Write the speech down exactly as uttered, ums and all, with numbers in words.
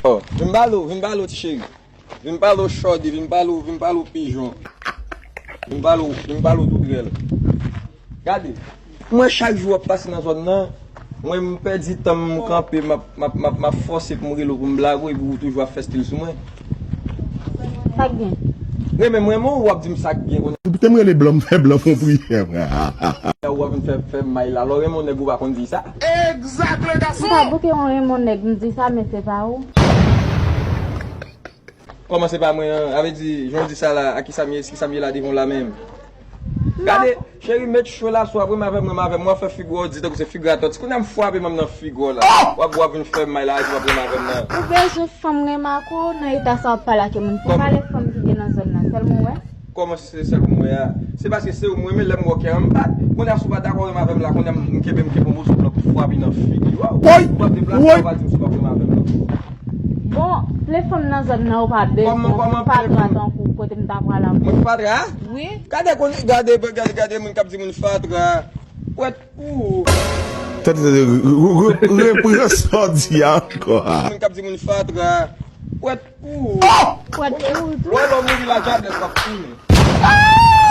Oh, vin balo, vin balo, ti cheri. Vin pale w chòdi, vin pale w, vin pale w pijon. Vin pale w, vin pale w tou grèl. Gade, mwen chak jou w ap pase nan zòn nan, mwen m pèdi tan m kanpe, m ap, m ap, m ap, m ap fòse pou m rele w pou m blague w, epi ou toujou ap fè stil sou mwen. Sa k gen? Renmen m renmen w, w ap di m sa k gen. Kite m rele blan, m fè blan fon priyè, frè. Ou ap vin fè, fè may la, lè w renmen yon nèg ou pa konn di sa. Egzak, le gason. M pa bouke yon renmen yon nèg, m di sa, men se pa ou. Kòman se pa mwen an? Sa vle di, jan w di sa la, a kisa m ye, kisa m ye la devan w la menm? Gade, cheri, met cho la sou, w ap renmen avè m, renmen avè m, w ap fè figi w di tankou se figi atò. Ti kounye a m frape manm nan figi w la. W ap, w ap vin fè m may la, w ap renmen avè m nan. Ou bezwen fanm renmen ak ou nan eta sa w ap pale ak moun. Se pale fanm ki gen nan zòn nan, sèlman w wè? Kòman se sèl pou mwen a? Se paske se ou m renmen, lè m wè w kè an m bat. Kounye a si w pa dakò renmen avè m la, kounye a m kenbe, m kenbe yon moso blan pou frape nan figi w. Ou p ap deplase, ou pa di m si w p ap renmen avè m la. Bon, ple fanm nan zòn nan ou pa bezwen, fatra tankou kote m ta pral la. Mwen fatra? Wi. Gade kounye, gade, gade, gade moun k ap di moun fatra. Pwèt pou. Tande, tande, re- re- re- repran sa w di a ankò a. Moun k ap di moun fatra. Pwèt pou. Pwèt pou. Lè w mouri la, dyablès w ap tounen.